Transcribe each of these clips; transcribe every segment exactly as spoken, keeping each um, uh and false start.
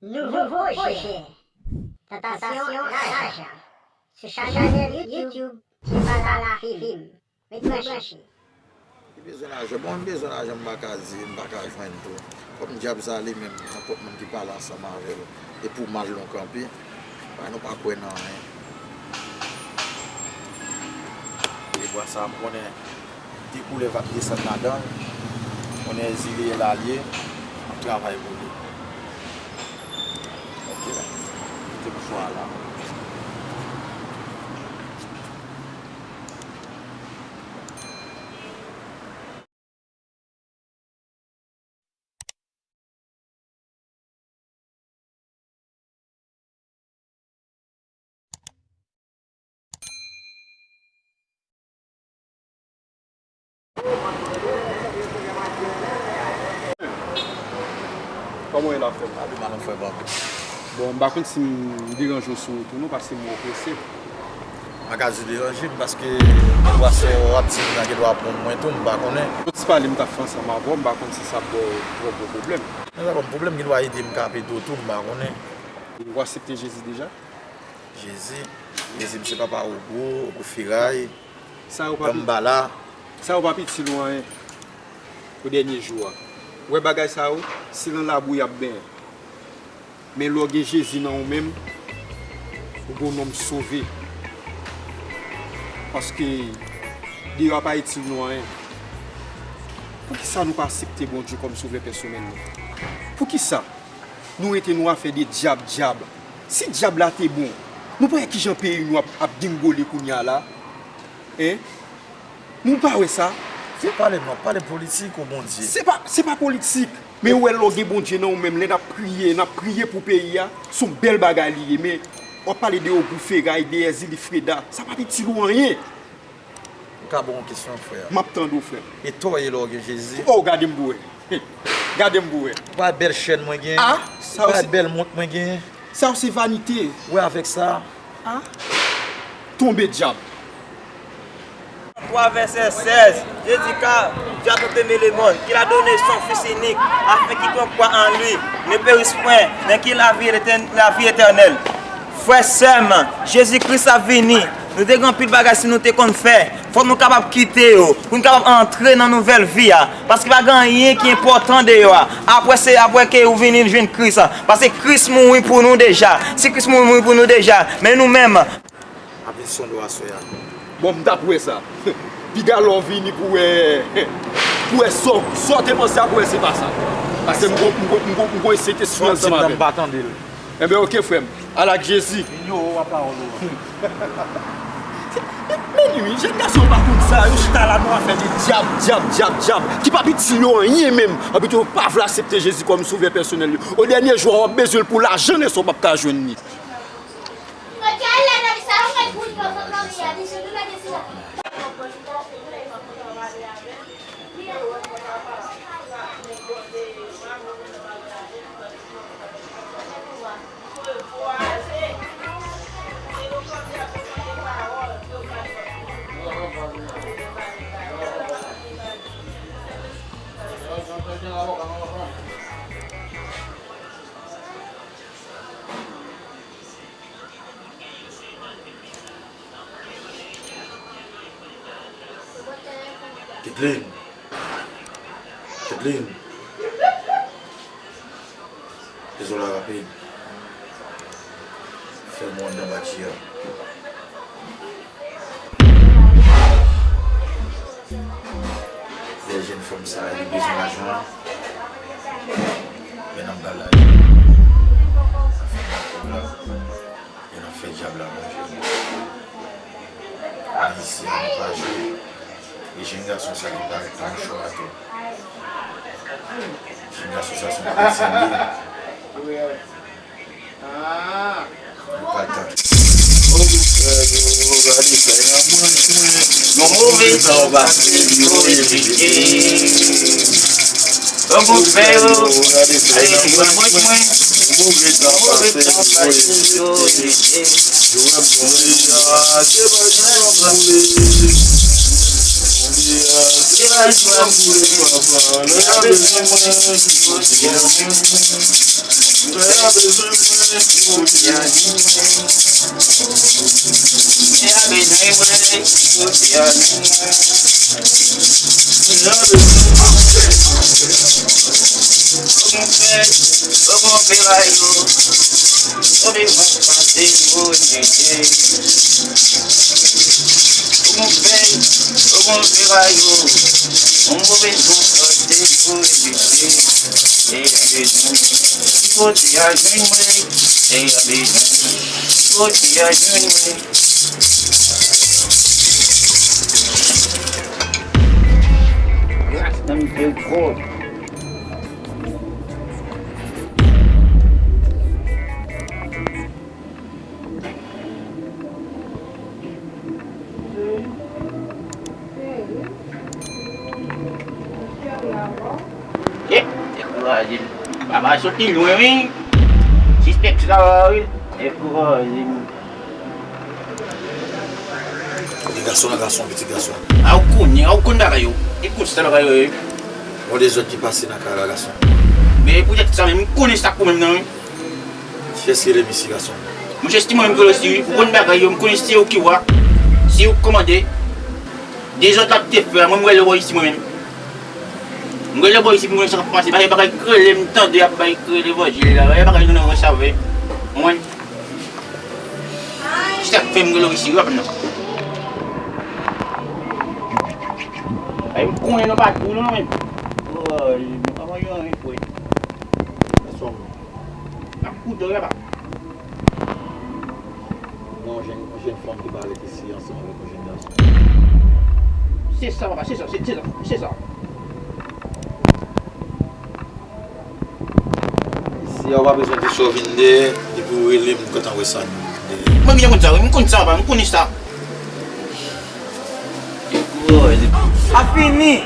Nouvo pwojè Tantasyon Lajan sou chanèl YouTube Kipala Film. Ret branche. Li bezwen lajan. Bon, m bezwen lajan, m pa ka di, m pa ka jwenn tou. Kòm dyab sa li menm, nenpòt moun ki pale ansanm avè l, e pou mal nou kanpe. Bay nou pa kwè nan anyen. E bwa sa, m konnen de koulèv ap desann ladan l. M konnen zile l al ye, m ap travay pou li. Ok, kite m swa la. Kòman w ye la, frè m? Api malon, frè m. Bon, m pa konn si m deranje w sou wout ou non, paske m wè w prese. M pa ka di w deranje m, paske ou wè se w ap di m nan gen dwa pran mwen tou, m pa konnen. Yon ti pale m t ap fè ansanm avè w, m pa konn si sa ap ba w twòp gwo pwoblèm. Non, sa pa pwoblèm, gen dwa ede m kanpe do tou, m pa konnen. Ou aksepte Jezi deja? Jezi, Jezi, m se papa Ogwo, Ogwo Feray, Sa yo pa pi, Danmbala. Sa yo pa pi itil ou anyen o dènye jou a. Ou wè bagay sa yo, se nan labou y ap benyen. Men lè w gen Jezi nan ou menm, ou gon nonm sove. Paske deyò a pa itil nou anyen. Poukisa nou pa aksepte Bondye kòm Sovè pèsonèl nou? Poukisa nou rete nan afè de dyab, dyab? Si dyab la te bon, nou pa wè kijan peyi nou ap, ap dengole kounye a la? Hein? Nou pa wè sa? Se pale, non, pale politik ou Bondye? Se pa, se pa politik. Men ou wè lè w gen Bondye nan ou menm, lè n ap priye, n ap priye pou peyi a, se yon bèl bagay li ye. Men w ap pale de Ogou Feray, de Èzili Freda, sa p ap itil ou anyen. M ka ba w yon kesyon, frè. M ap tande w, frè. E tò w ye lè w gen Jezi? Oh, gade m pou wè. Gade m pou wè. Ou pa wè bèl chèn mwen gen? Ah, sa ou pa wè bèl mont mwen gen? Sa yo se vanite. Wè avèk sa. Ah. Tonbe dyab. Twa vèsè sèz, Jezi ka, Dieu a tant aimé le monde, qu'il a donné son Fils unique, afin quiconque croit en lui ne périsse point, mais qu'il a vie étern-, la vie éternelle. Frè, sè m, Jezi Kris ap vini. Nou te gen anpil bagay si nou te konn fè. Fòk nou kapab kite yo, pou nou kapab antre nan nouvèl vi a. Paske pa gen anyen ki enpòtan deyò a. Apre se, apre ke ou vini jwenn Kris. Paske Kris mouri pou nou deja. Si Kris mouri, mouri pou nou deja, men nou menm. Ap vin sonde w aswè a. Bon, m t ap wè sa. Piga lè w vini pou wè, pou wè sa w, sa w te panse a, pou wè se pa sa. Paske m gon, m gon, m gon, m gon eseye te sou ansanm avè m. M pa tande l. Enben, oke, frè m. Al ak Jezi. Inyore w a pawòl ou an. Men, men wi, jèn gason yo pa konn sa. Yo chita la nan afè de dyab, dyab, dyab, dyab, ki p ap itil yo anyen menm. Anpi tou, yo pa vle aksepte Jezi kòm sovè pèsonèl yo. O dènye jou a, w ap bezwen l pou lajan, lè sa w p ap ka jwenn li. Ketleen. Ketleen. Dezola rapid. Fè m wè anndan batri a. Bèl jèn fanm sa a, li bezwen lajan. Men n ap ba l lajan. Sa fè m ap la. E n ap fè dyab la manje nou. Ayisyen, nou pa jwe. E jèn gason sa ki parèt nan mouchwa a tou. Jèn gason sa se yon kretyen li ye. Nou pa t ap. Yon move tan w pase, yo evite. Bon, bon, fè yo. Ale, se mwen, mwen, mwen. Move tan pase, yo evite. Jwè m konnen a, se pa jan m vle. Konnen a, se Lè a bezwen mwen, si Bondye a jwenn mwen. Lè a bezwen mwen, si Bondye a jwenn mwen. Lè a bezwen mwen, si Bondye a jwenn mwen. Lè a bezwen mwen. Kòman fè, kòman fè la yo? Kòman fè, kòman fè la yo? Mwen bezwen pase pou evite. Lè a bezwen mwen, si Bondye a jwenn mwen. Lè a bezwen mwen, si Bondye a jwenn mwen. Gras nan m fè gwo. Ye, dekouraje m. Papa soti lwen, wi. Sispèk sa, wi. Dekouraje m. Kote gason an, gason, pitit gason an? A, ou konnen, a, ou konn bagay yo. E konsa bagay yo ye. Gon dezòd ki pase nan kay la, gason. Men poutèt sa menm, m konnen sa k pwoblèm nan, wi. Kiyès rele m isi, gason? Monchè, se ti mwen menm ki rele w isi, wi. Ou konn bagay yo, m konnen se ou ki wa, se ou ki kòmande. Dezòd la te fè a, mwen m rele bò isi mwen menm. M rele bò isi pou m wè sa k ap pase. Bagay, bagay k rele m tande y ap bay k rele levanjil la. Bagay, bagay nou nan wè sa vre. Ou konprann? Se sa k fè m rele w isi, wi, papa m nan. Ay, m konnen nou pa tou non, men. Oh, nou pa manyen anyen, frè. N ap koute w, papa. Gen yon jèn, yon jèn fanm ki parèt isi ansanm avèk yon jèn gason. Se sa, papa, se sa, se, se sa, se sa. Isi a, ou pa bezwen di sa w vin de, depi w rele m, m kontan wè sa. Mwen byen konn sa, wi, m konn sa, papa, m konnen sa. A fini!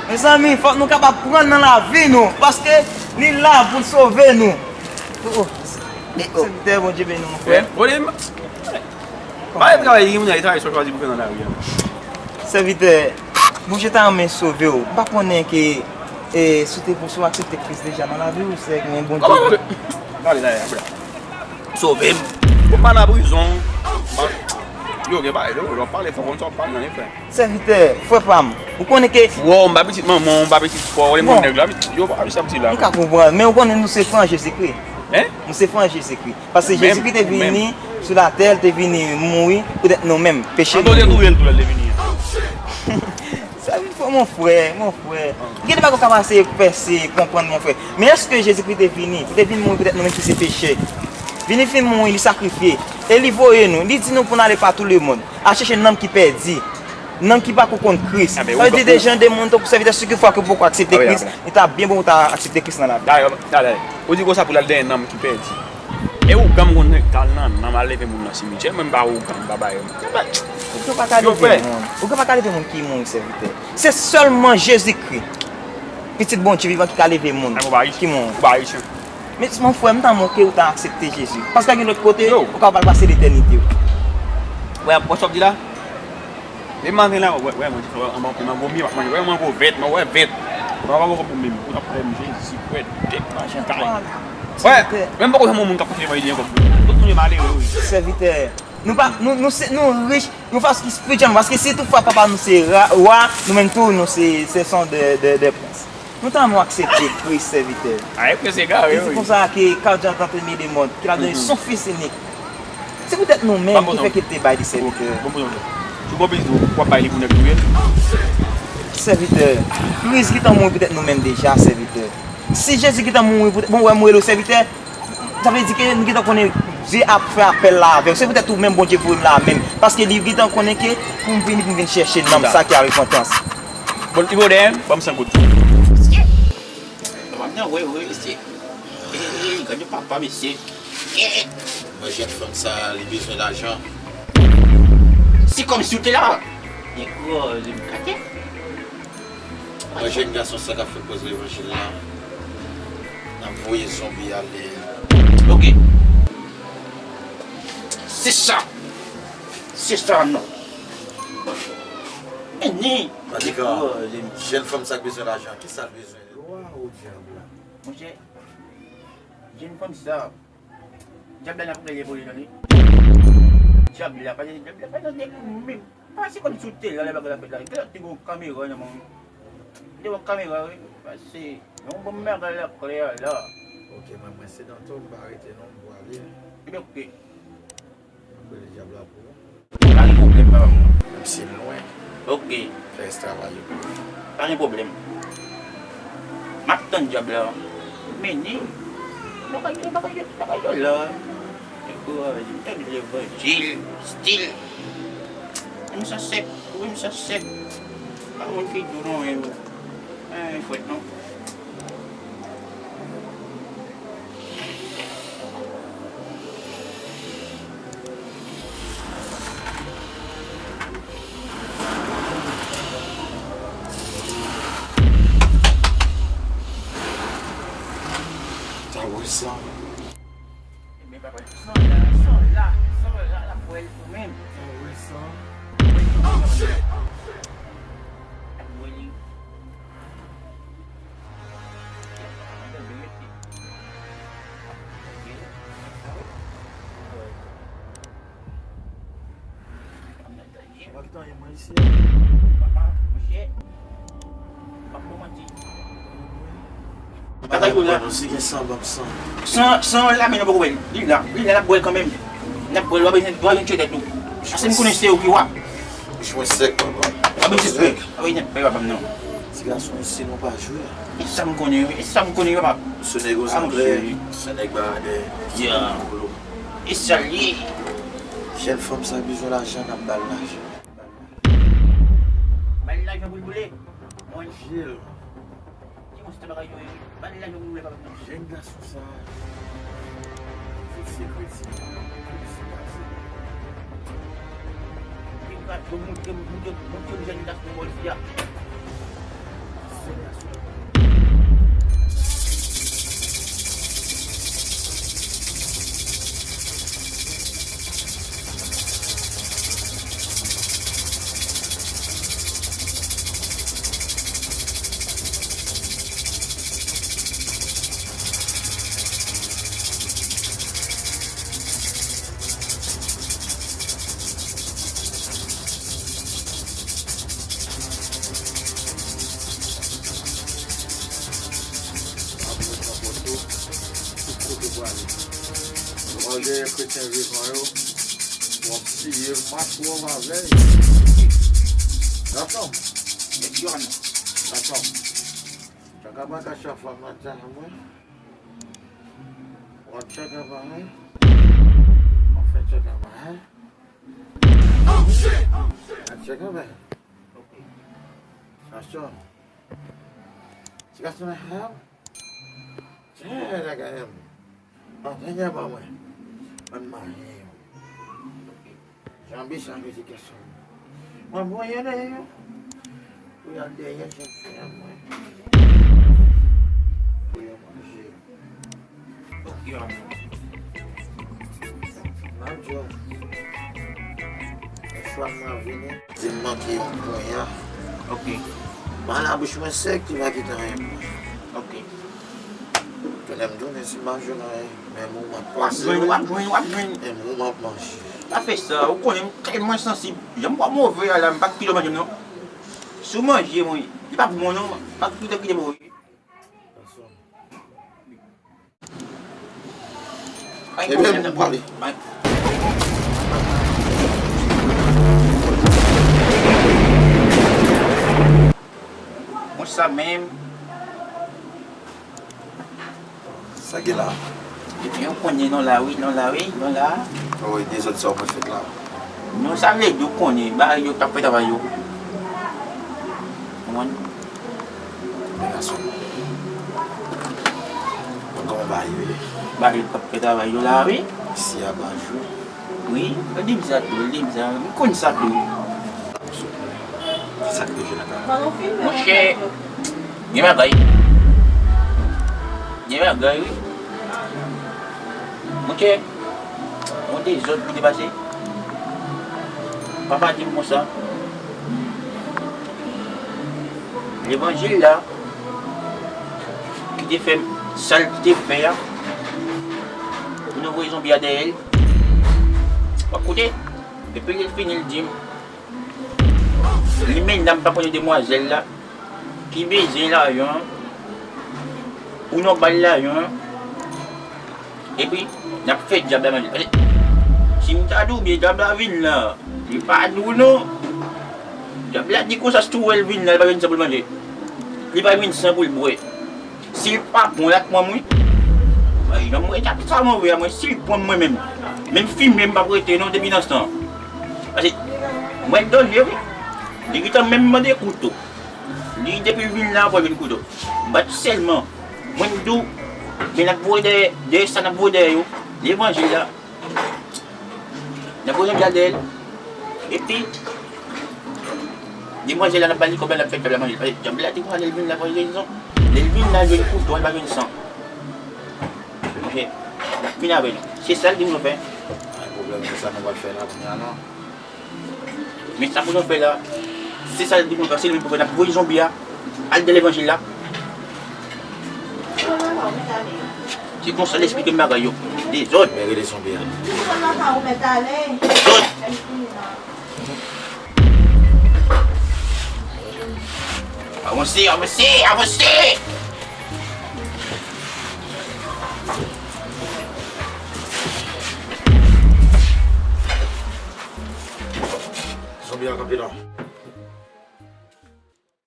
Mezanmi, fòk nou kapab pran nan lavi nou, paske li la pou l sove nou. Oh, oh. Sèvitè, Bondye beni w, mon frè. Wi, Bondye. Pa travay, gen moun ki travay, sa w chwazi pou fè nan lari a. Sèvitè, Bondye ta renmen sove w. M pa konnen ke, e, si w te, si w aksepte Kris deja nan lavi w, se gen Bondye. Kòman Bondye? Gade la, la. Sove m. Bon, m pa nan prizon. Yo, gen bagay, yo, lè w pale, fò w konn sa w ap pale nan, frè. Sèvitè, frè pa m, ou konnen ke... Frè w, m pa pitit manman w, m pa pitit frè w, ou konnen nèg la, yo, pa pitit sa pitit la. M ka konprann, men ou konnen nou se frè an Jezikri. Hein? Nou se frè an Jezikri. Paske Jezikri te vini sou latè, li te vini mouri poutèt nou menm, peche nou yo. An, te touye l tou lè l te vini an. Sa vin fò, mon frè, mon frè. Gen de bagay ou ka pase, pèse, konprann, mon frè. Men èske Jezikri te vini, li te vin mouri poutèt nou menm ki se pechè? Vini vin mouri, li sakrifye. E li voye nou, li di nou pou n ale pa tou lemonn, al chèche nanm ki pèdi, nanm ki pako konn Kris. Sa vle di de jan de moun tankou sèvitè, si toutfwa ke ou poko aksepte Kris, li ta byen bon pou w ta aksepte Kris nan lavi w. Dayè, dayè, ou di konsa pou l al dèyè nanm ki pèdi. E ougan m konn al nan nanm, al leve moun nan simityè, mwen m pa ougan, m pa bay. Ougan pa ka leve moun. Ougan pa ka leve moun ki mouri, sèvitè. Se sèlman Jezikri, Pitit Bondye vivan, ki ka leve moun ki mouri. Ou pa ayisyen. Men, mon frè, m ta renmen ke ou ta aksepte Jezi. Paske gen lòt kote, ou ka pral pase letènite w. Wè, wè sa w ap di la? Depi maten la, wè, wè, mwen, anba yon pye mango, m ap manje. Wè, mango vèt, mwen wè vèt. Mwen pa mango pou mwen menm. Ou t ap fè m Jezi, kwè, dèk machin kay. Wè, menm poko janm yon moun k ap konfime manje ankò. Tout moun yo malere, wi. Sèvitè, nou pa, nou, nou se, nou rich, yon fason ki espirityèlman, paske si toutfwa papa nou se ra-, wa, nou menm tou, nou se, se son de, de, de prens. Nou ta renmen w aksepte Kris, sèvitè. A, e prens egare, wi. Li di konsa ke, car Dieu a tant aimé le monde, qu'il a donné son Fils unique. Se poutèt nou menm ki fè ke l te bay li, sèvitè. Bon, bon, bon. Si w konplis, w ap bay li pou nèg touye l? Sèvitè, Kris gentan mouri poutèt nou menm deja, sèvitè. Si Jezi gentan mouri poutèt, bon, wè, m rele w sèvitè, sa vle di ke nou gentan konnen Dye ap fè apèl la avè w. Se poutèt ou menm Bondye voye m la menm. Paske li gentan konnen ke pou m vini, pou m vin chèche nanm sa ki a repantans. Bon, li vo dèyè m, ban m san goud. Mesye, papa m nan, wi, wi, mesye. Ey, gade papa, mesye. Ey. Mwen, jèn fanm sa, li bezwen lajan. Se kòmsi w te la. Negro, li m kate. Mwen, jèn gason sa k ap fè koz levanjil la, n ap voye zonbi ale. Ok. Se sa. Se sa, non. Ni. Tandis que jèn fanm sa k bezwen lajan, kisa l bezwen? Waw, dyab la. Monchè, jèn fanm sa, dyab la n ap rele pou li, tande. Dyab la, pa dyab la, pa tande menm. Pase kòmsi w te la, lè bagay la fèt la. Gen lòt te gen yon kamera nan men w. Te gen yon kamera, wi. Pase, yon bon bagay la klè la. Ok, mwen, mwen se Danto, m pa rete non, m prale. Ebyen, ok. M ap rele dyab la pou ou. Pa gen pwoblèm, papa m. Menm si l lwen. Ok. Fè rès travay yo pou ou. Pa gen pwoblèm. M ap tann dyab la. Men ni. Bagay yo, bagay yo, bagay yo la. Dekouraje, m tande levanjil, stil. Wi, m sa sèk, wi, m sa sèk. Pa moun ki dou non, men, men, fwèt non. Sa wè sa. Ebyen, papa, san la, san la, san la, l ap bwè l tou menm. Sa wè sa. L ap bwè li. Papa, monchè, m p ap pou manti. Bagay yo la. San, san, san la, men nou poko wè l. Li la, li la, l ap bwè l kanmenm. L ap bwè l, w ap vin, w ap vin tchwe tèt ou. Ase m konnen se ou ki wa. Bouch mwen sèk, papa. W ap vin tchwe tèt. W ap vin tchwe tèt, papa m non. Ti gason isi nou pa jwe. E sa m konnen, e sa m konnen, papa. Se nèg Ozanglè, se nèg Baradè, se nèg Kolo. E sa l ye. Jèn fanm sa bezwen lajan, n ap ba l lajan. Ba l lajan pou l boule. Mwen. Jil. Ki monstè bagay yo ye? Ba l lajan pou l boule, papa m. Jèn gason sa. Se sekre ti. Ti gason. Ki kat yo montre, montre, montre jèn gason bò isi a. Ap mwen nan poto, tout kote w prale. Ou al dèyè kretyen vivan yo, w ap siye, mache w anba avè yo. Gason. Gason. Tchakaba ka chè fanm nan tchè mwen. W ap tchakaba, wi. W ap fè tchakaba, wi. Atchè kanmenm. Atchè. Ti gason nan, tchè, la kay mwen. Antann anba mwen. Ann marye yo. Janbe sa mezi kesyon. Mwen voye de yo. Pou y al dèyè jèn fi a mwen. Pou yo manje. Ok, papa. M ap di w. Yon chwa mwen vini. Di m manke yon ponya. Ok. Ban labouch mwen sèk, li pa kite anyen pou mwen. Ok. Tounen m tounen si m pa jwenn anyen. Menm ou m ap pase. W ap jwenn, w ap jwenn, w ap jwenn. Menm ou m ap manje. Pa fè sa, ou konnen m tèlman sansib. Jan m wè move a la, m pa kite w manje m non. Si w manje mwen, li pa pou mwen non, m pa kite kite mwen. Ebyen, m pale. Mwen sa menm. Sa gen la? Ebyen, ou konnen nou la, wi, nou la, wi, nou la. Oh, e dezòd sa w mwen fèt la. Non, sa vle di ou konnen, bagay yo k ap fè travay yo. Konprann? Men gason. Mwen kòman bagay yo ye? Bagay yo k ap fè travay yo la, wi. Isi a pa jwe. Wi, yo di m sa tou, yo di m sa, m konn sa tou. Sa k rive la? Monchè, gen bagay. Gen bagay, wi. Monchè, yon dezòd pou te pase. Papa di m konsa. Levanjil la, ki te fè sa l te fè a, pou nou voye zonbi a dèyè l. W ap koute? Epi lè l fini, l di m, li menm nan pa konnen demwazèl la, ki bezwen lajan, pou nou ba l lajan, epi n ap fè dyab la manje. Paske si m ta di w byen, dyab la vin la, li pa di w non. Dyab la di konsa, si w wè l vin la, li pa jwenn san pou l manje. Li pa jwenn san pou l bwè. Si l pa pran l, l ap pran mwen. Ay, non, mwen, dyab sa move a, mwen, si l pran mwen menm, menm fimen m p ap rete non depi nan tan. Paske mwen danje wi. Li gentan menm mande kouto. Li depi l vin la, pou l vin kouto. M bat sèlman. Mwen m di w, men n ap voye dèyè, dèyè sa n ap voye dèyè yo. Levanjil la. N ap voye dyab la dèyè l. Epi, demwazèl la, n ap ba li kòb la, n ap fè dyab la manje l. Paske dyab la di konsa, lè l vin la, pou rezon. Lè l vin la, l jwenn kouto, l pa jwenn san. Ok. N ap vin avè nou. Se sa l di nou fè. Pa gen pwoblèm, se sa nou pral fè la kounye a non. Men sa pou nou fè la, se sa l di nou fè, se li menm pou fè, n ap voye zonbi a al dèyè levanjil la. Se konsa l esplike m bagay yo. Dezòd. Men rele zonbi a. Dezòd. Avanse, avanse, avanse! Zonbi a kanpe la.